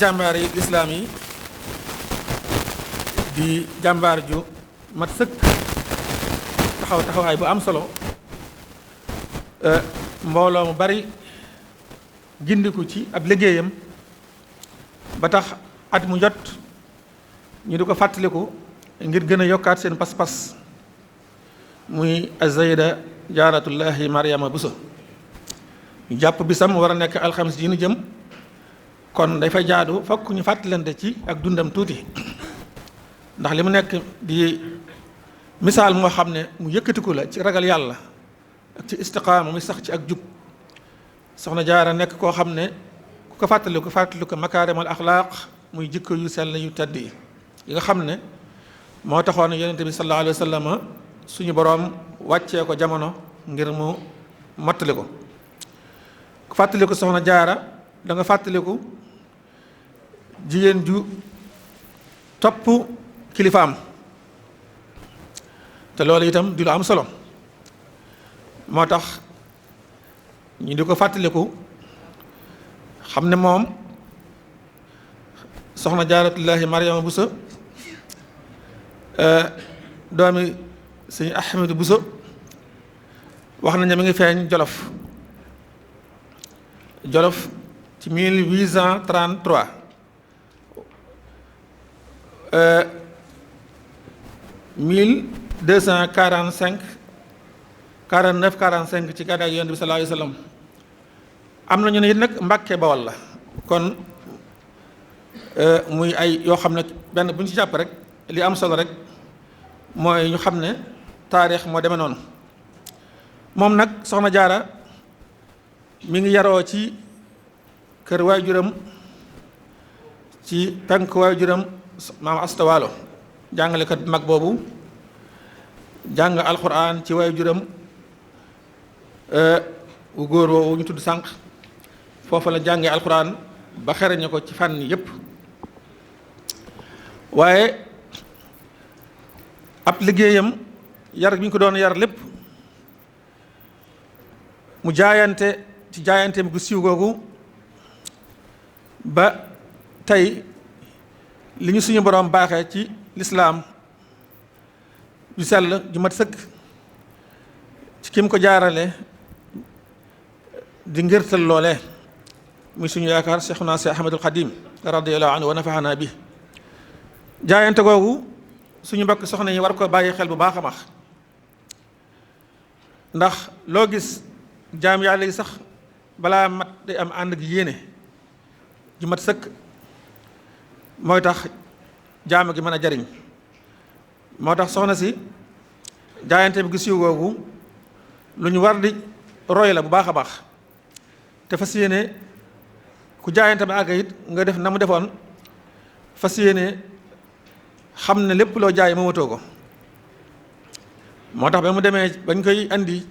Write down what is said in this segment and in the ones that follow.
jàmbaar yi lislaam yi di jàmbaar ju mat sëkk taxawaay bu am solo mbooloo mu bari gindiku ci ab liggéeyam ba tax at mu jot ñu di ko fàttaliku ngir gën a yokkaat seen pas-pas muy azayda jaaratullahi Mariama Bousso ñu jàpp bisam war a nekk alxamis ji nu jëm kon dafay jaadu fokk ñu fàttalante ci ak dundam tuuti ndax li mu nekk di misaal moo xam ne mu yëkkatiku la ci ragal yàlla ak ci istiqaama muy sax ci ak jub soxna jaara nekk koo xam ne ku ko fàttaliku makaarimal axlaaq muy jikko yu sell yu tedd yi nga xam ne moo taxoon yonente bi sallallahu alayhi wa sallam suñu boroom wàccee ko jamono ngir mu mottali ko ku fàttaliku soxna jaara da nga fàttaliku jigéen ju topp kilifaam te loolu itam di lu am solo moo tax ñu di ko fàttaliku xam ne moom soxna jaaratullahi Mariama Bousso doomi sëñ Ahmadu Bousso wax nañ ne mi ngi feeñ Jolof ci 1833 1245 49 45 ci gàddaay Yonent bi sallallahu alayhi wa sallam am na ñu ne it nag Mbàkke Bawol la kon muy ay yoo xam ne benn bu ñu ci jàpp rek li am solo rek mooy ñu xam ne taarix moo demee noonu moom nag soxna jaara mi ngi yaroo ci kër waajuram ci penk waajuram maam Asta Waalo jàngalekat mag boobu jàng alxuraan ci waajuram wu góor woowu ñu tudd sànq foofa la jàngee alxuraan ba xereñe ko ci fànn yépp waaye ab liggéeyam yar bi ñu ko doon yar lépp mu jaayante ci jaayanteem gu siiw googu ba tey li ñu suñu boroom baaxee ci lislaam ju sell ju mat sëkk ci kim ko jaarale di ngirtal loole muy suñu yaakaar Cheikhuna Cheikh Ahmadul Xadim radiyallahu anhu wa nafaxana bi jaayante googu suñu mbokk soxna yi war ko bàyyi xel bu baax a baax ndax loo gis jaam yàlla yi sax balaa mat day am ànd ak yéene ju mat sëkk mooy tax jaam gi mën a jariñ moo tax soxna si jaayante bi gi siiw googu lu ñu war di roy la bu baax a baax te fas yéene ku jaayante ba àgg it nga def na mu defoon fas yéene xam ne lépp loo jaay moomatoo ko moo tax ba mu demee bañ koy andi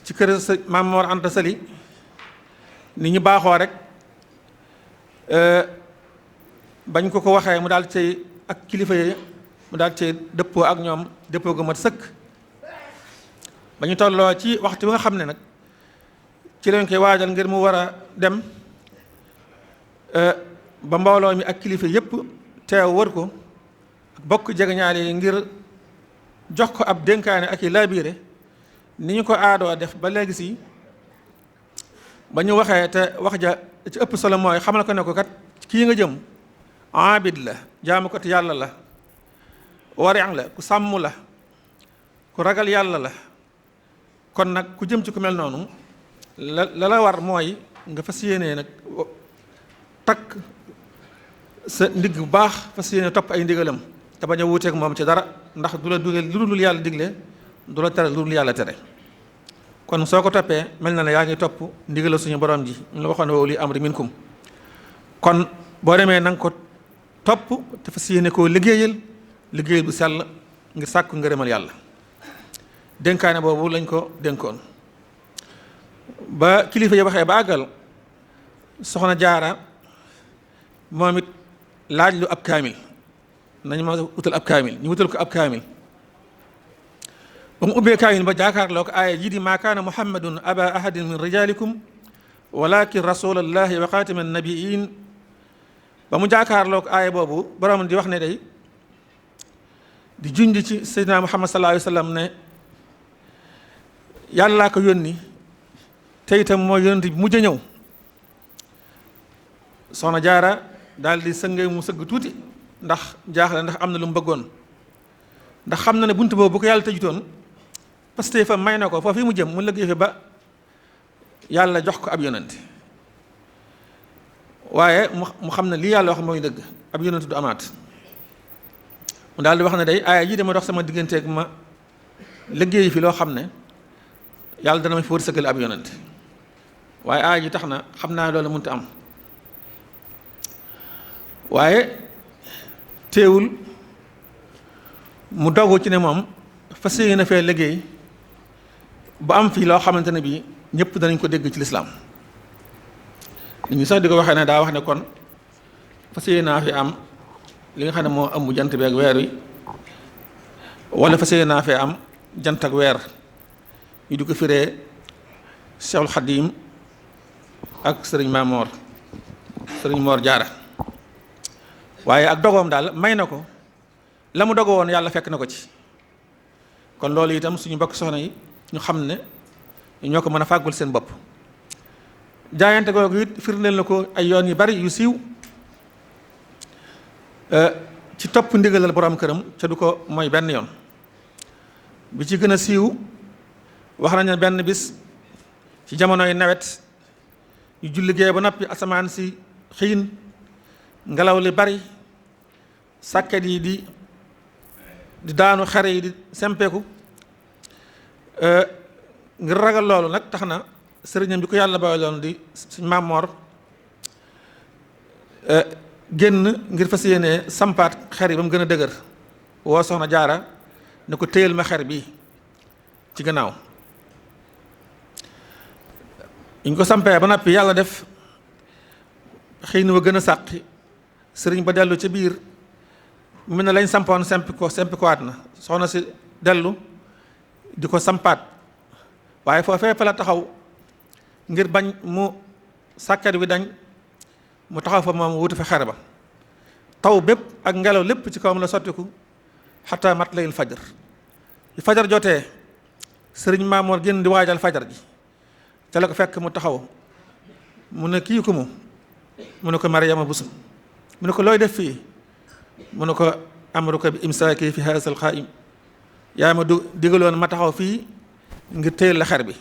ci kër Maam Mor Anta Sali ni ñu baaxoo rek bañ ko waxee mu daal cay ak kilifa yi mu daal cay dëppoo ak ñoom dëppoo gu mat sëkk ba ñu tolloo ci waxtu bi nga xam ne nag ci lañ koy waajal ngir mu war a dem ba mbooloo mi ak kilifa yépp teew wër ko ak bokk jegeñaale yi ngir jox ko ab dénkaane ak i laabiire ni ñu ko aadoo def ba léegi si ba ñu waxee te wax ja ci ëpp solo mooy xamal ko ne ko kat kii nga jëm abid la jaamu ko te yàlla la wariñ la ku sàmm la ku ragal yàlla la kon nag ku jëm ci ku mel noonu la war mooy nga fas yéenee nag takk sa ndigg bu baax fas yéene topp ay ndigalam te bañ a wuuteeg moom ci dara ndax du la dugal lu dul yàlla digle du la tere lu dul yàlla tere kon soo ko toppee mel na ne yaa ngi topp ndigal suñu borom ji ñu la waxoon wa uli amri minkum kon boo demee na nga ko topp te fas yéene koo liggéeyal bu sell ngir sàkku ngërëmal yàlla dénkaane boobu lañ ko dénkoon ba kilifa yi waxee ba àggal soxna jaara moom it laaj lu ab kaamil nañ ma utal ab kaamil ñu wutal ko ab kaamil ba mu ubbee kaamil ba jaakaarloo ko aaya jii di maa kaana muhammadun aba ahadin min rijalikum walakin rasulallahi wa xaatama annabiin ba mu jaakaarloog aaya boobu borom di wax ne day di junj ci Seydina Muhammad sallallahu alayhi wa sallam ne yàllaa ko yónni te itam mooy yonent bi mujj a ñëw. Soxna Jaara daal di sëngee mu sëgg tuuti ndax jaaxle ndax am na lu mu bëggoon ndax xam na ne bunt boobu bu ko yàlla tëjutoon parce que fa may na ko foofu mu jëm mu liggéey fi ba yàlla jox ko ab yonent waaye mu xam ne lii yàlla wax mooy dëgg ab yonent du amaat mu daal di wax ne day aaya ji dama dox sama digganteeg ma liggéey fi loo xam ne yàlla dana ma fi wërsëgal ab yonent waaye aaya ji tax na xam naa loolu mënut a am waaye teewul mu dogu ci ne moom fas yéene fee liggéey bu am fii loo xamante ne bii ñëpp danañ ko dégg ci lislaam nit ñi sax di ko waxee ne daa wax ne kon fas yéene naa fi am li nga xam ne moo ëmb jant bi ak weer wi wala fas yéene naa fee am jant ak weer ñu di ko firee Cheikhul Khadim ak sëriñ Mamor sëriñ Mor Jaara waaye ak dogoom daal may na ko la mu dogoo woon yàlla fekk na ko ci kon loolu itam suñu mbokk soxna yi ñu xam ne ñoo ko mën a fàggul seen bopp jaayante googu it firndeel na ko ay yoon yu bari yu siiw ci topp ndigalal borom këram ca du ko mooy benn yoon bi ci gën a siiw wax nañu benn bis ci jamonoy nawet ñu julli gee ba noppi asamaan si xiin ngelaw li bari sàkket yi di daanu xare yi di sempeeku ngir ragal loolu nag tax na sëriñam bi ko yàlla bàyyiloon di suñ Mamor génn ngir fas yéene sampaat xer yi ba mu gën a dëgër woo Soxna Jaara ne ko téyel ma xer bi ci gannaaw ñu ko sampee ba noppi yàlla def xëy na wa gën a sàqi sëriñ ba dellu ci biir mu mel ne lañ sampoon sempi ko waat na soxna si dellu di ko sampaat waaye foofee fa la taxaw ngir bañ mu sàkket wi dañ mu taxaw fa moom wuti fa xere ba taw bépp ak ngelaw lépp ci kawam la sottiku xataa mat layil fajar bi fajar jotee sëriñ Maamoor génn di waajal fajar ji ca la ko fekk mu taxaw mu ne kii ko mu ne ko Mariama Buso mu ne ko looy def fii mu ne ko amruka bi imsaaki fi haasal qaa'im yaa ma digaloon ma taxaw fii ngir téyel la xer bi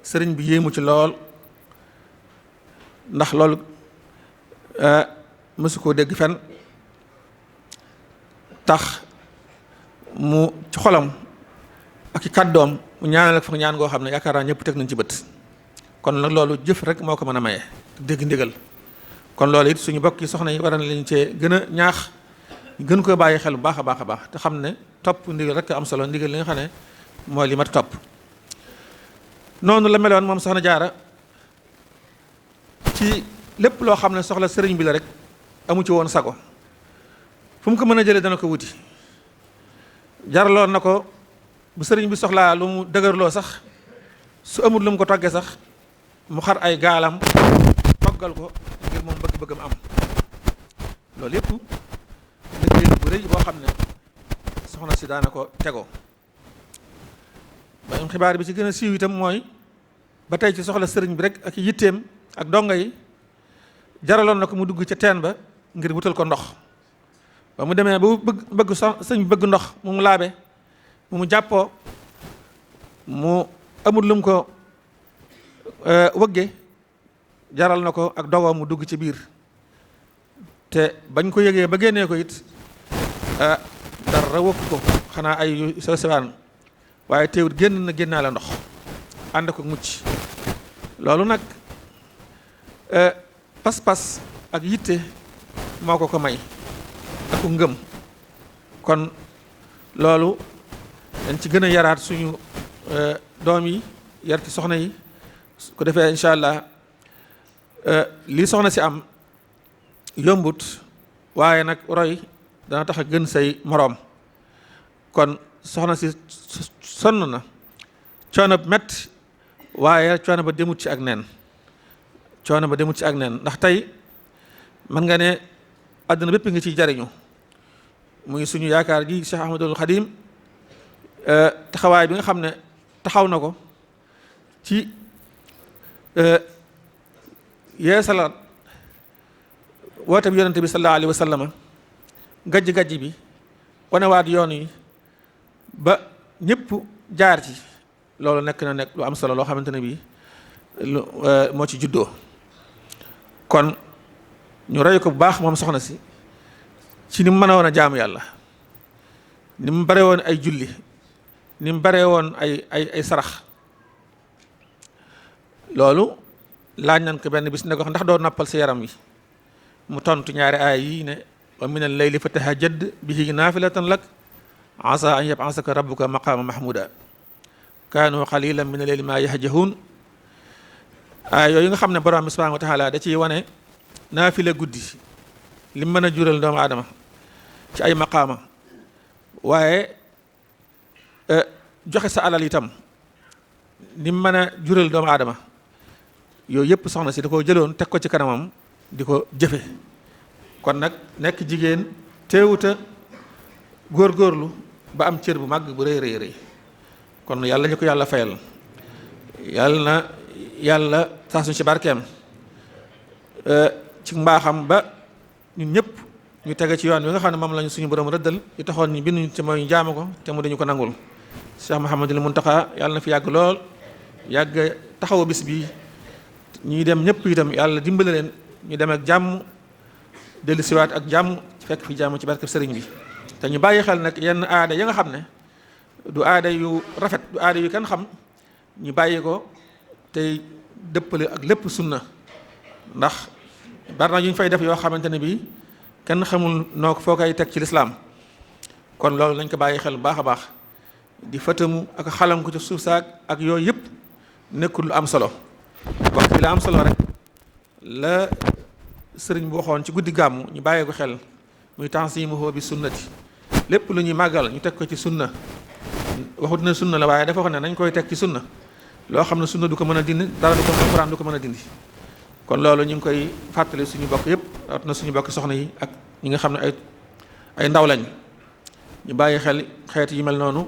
sëriñ bi yéemu ci lool ndax loolu mësu koo dégg fen tax mu ci xolam ak i kàddoom mu ñaanal ak fa ñaan goo xam ne yaakaar naa ñëpp teg nañ ci bët kon nag loolu jëf rek moo ko mën a maye dégg ndigal kon loolu it suñu bokk yi soxna yi war na leen cee gën a ñaax gën ko bàyyi xel bu baax a baax a baax te xam ne topp ndigal rek am solo ndigal li nga xam ne mooy li mat topp noonu la meloon moom Soxna Jaara ci lépp loo xam ne soxla sëriñ bi la rek amu ci woon sago fu mu ko mën a jëlee dana ko wuti jaraloon na ko bu sëriñ bi soxlaa lu mu dëgërloo sax su amul lu mu ko toggee sax mu xar ay gaalam toggal ko ngir moom bëgg-bëggam am loolu yëpp liggéey bu rëy boo xam ne soxna si daana ko tegoo ba xibaar bi ci gën a siiw itam mooy ba tey ci soxla sëriñ bi rek ak yitteem ak donga yi jaraloon na ko mu dugg ca teen ba ngir wutal ko ndox ba mu demee ba bëgg sëñ bi bëgg ndox mu laabe mu jàppoo mu amul lum ko wëgge jaral na ko ak dogoo mu dugg ci biir te bañ ko yëgee ba génnee ko it dara wëkk ko xanaa ay sew sewaan waaye teewut génnaa la ndox ànd ko mucc loolu nag pas-pas ak yitte moo ko may ak ku ngëm kon loolu dañ ci gën a yaraat suñu doom yi yar ci soxna yi su ko defee incha allah lii soxna si am yombut waaye nag roy dana tax a gën say moroom kon soxna si sonn na coono mett waaye coono ba demut ci ak neen ndax tey mën nga ne àdduna bépp nga ciy jariñu muy suñu yaakaar ji Cheikh Ahmadul Xadim taxawaay bi nga xam ne taxaw na ko ci yeesalaat woote bi yonente bi sallallahu alayhi wa sallam gajj bi wanewaat yoon yi ba ñëpp jaar ci loolu nekk lu am solo loo xamante ne bii moo ci juddoo. kon ñu roy ko bu baax moom soxna si ci ni mu mën a woon a jaamu yàlla, ni mu bare woon ay julli, ni mu bare woon ay sarax. loolu laaj nañ ko benn bis ne ko ndax doo nappal sa yaram wi, mu tontu ñaari aay yi ne wa min al-layli fatahajjad bihi naafilatan lak asa an yab'asaka rabbuka maqaama mahmuda kaanu qalilan min al-layli ma yahjahuun. aay yooyu nga xam ne borom bi subhanahu wa taala da ciy wane naafila guddi li mën a jural doomu aadama ci ay maqaama, waaye joxe sa alal itam li mën a jural doomu aadama, yooyu yëpp soxna si da koo jëloon teg ko ci kanamam di ko jëfe. kon nag nekk jigéen teewuta góorgóorlu ba am cër bu màgg bu rëy rëy rëy. kon yàlla ñu ko yàlla fayal, yàlla saa suñ ci barkeem ci mbaaxam ba ñun ñëpp ñu tege ci yoon wi nga xam ne moom lañu suñu borom rëddal yi taxoon ñu binduñu ci mooy ñu jaamu ko te mu dañu ko nangul. Cheikh Mouhamadul Muntaxa yàlla na fi yàgg lool, yàgg taxawu bis bi, ñuy dem ñëpp itam yàlla dimbale leen ñu dem ak jàmm dellu siwaat ak jàmm fekk fi jàmm ci barkeb sëriñ bi. te ñu bàyyi xel nag yenn aada ya nga xam ne du aada yu rafet, du aada yu kenn xam, ñu bàyyi ko tey dëppale ak lépp sunna. ndax bari na yu ñu fay def yoo xamante ne bii kenn xamul noo ko foo koy teg ci lislaam. kon loolu nañ ko bàyyi xel bu baax a baax, di fëtamu ak xalam ko ci suuf saak ak yooyu yëpp nekkul lu am solo. waxtu bi la am solo rek la sëriñ bu waxoon ci guddi gàmmu ñu bàyyi ko xel, muy tansimuhu bi sunnati. lépp lu ñuy màggal ñu teg ko ci sunna. waxut na sunna la waaye dafa wax ne nañ koy teg ci sunna, loo xam ne sunna du ko mën a dindi, dara du ko alxuraan du ko mën a dindi. kon loolu ñu ngi koy fàttali suñu bokk yëpp, rawat na suñu bokk soxna yi ak ñi nga xam ne ay ndaw lañ. ñu bàyyi xel xeet yi mel noonu,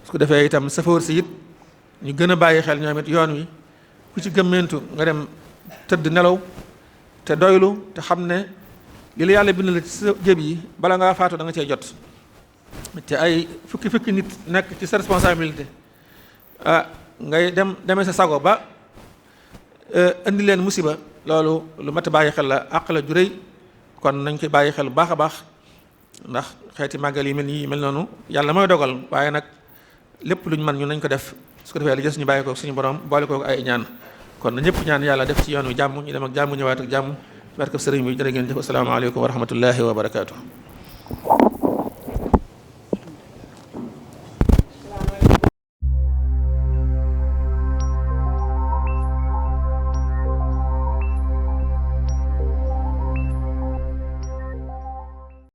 su ko defee itam safoor si it ñu gën a bàyyi xel ñoom it yoon wi ku ci gëmmentu nga dem tëdd nelaw te doylu te xam ne li la yàlla bind la ci sa jëb yi bala ngaa faatu da nga cee jot. te ay fukki nit nekk ci sa responsabilité ngay demee sa sago ba indi leen musiba, loolu lu mat a bàyyi xel la, àq la ju rëy. kon nañ koy bàyyi xel bu baax a baax, ndax xeeti màggal yi mel noonu yàlla mooy dogal, waaye nag lépp luñ mën ñu nañ ko def. su ko defee li des ñu bàyyi ko suñu borom boole ko ay ñaan. kon na ñëpp ñaan yàlla def ci yoon wi jàmm, ñu dem ak jàmm ñëwaat ak jàmm. barke sëriñ bi jërë ngeen jëf. asalaamaaleykum wa rahmatullahi wa barakaatu.